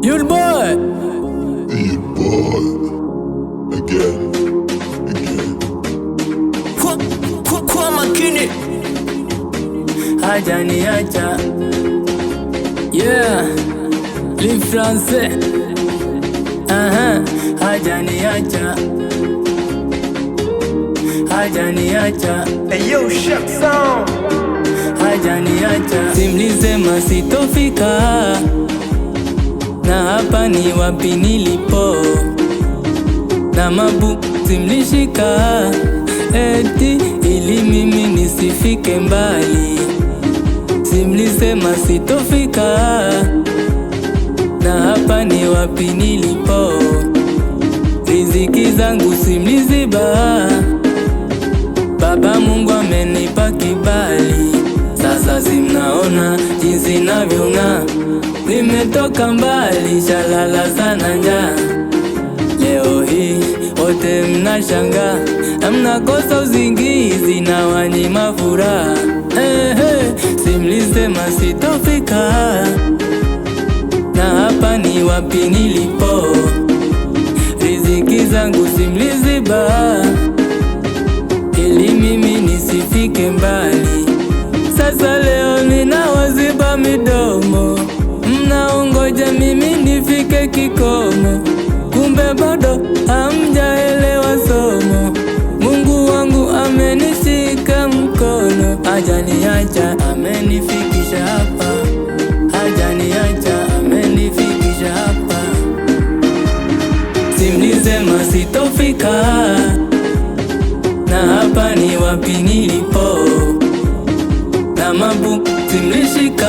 Yule boy. Yule boy. Again. Again. Kwa makini. Hajaniacha. Yeah. Li Francais. Aha. Hajaniacha. Hajaniacha. Hey yo, Shep Sound. Hajaniacha. Simlisema sitofika, na hapa ni wapi nilipo, na mabu simlishika eti ili mimi nisifike mbali. Simlisema sitofika, na hapa ni wapi nilipo, riziki zangu simliziba. Baba Mungu amenipa kibali, sasa simnaona jinsi navyong'aa. Nimetoka mbali, shalala sana njaa. Leo hii wote mnashangaa, mnakosa usingizi na wanyima furaha. Ehe, simlisema sitofika, na hapa ni wapi nilipo, riziki zangu simliziba ili mimi nisifike mbali. Sasa leo ninawaziba midomo, mnaongoja mimi nifike kikomo, kumbe bado hamjaelewa somo. Mungu wangu amenishika mkono, hajaniacha, amenifikisha hapa, hajaniacha, amenifikisha hapa. Simlisema sitofika, na hapa ni wapi nilipo, na mabu simlishika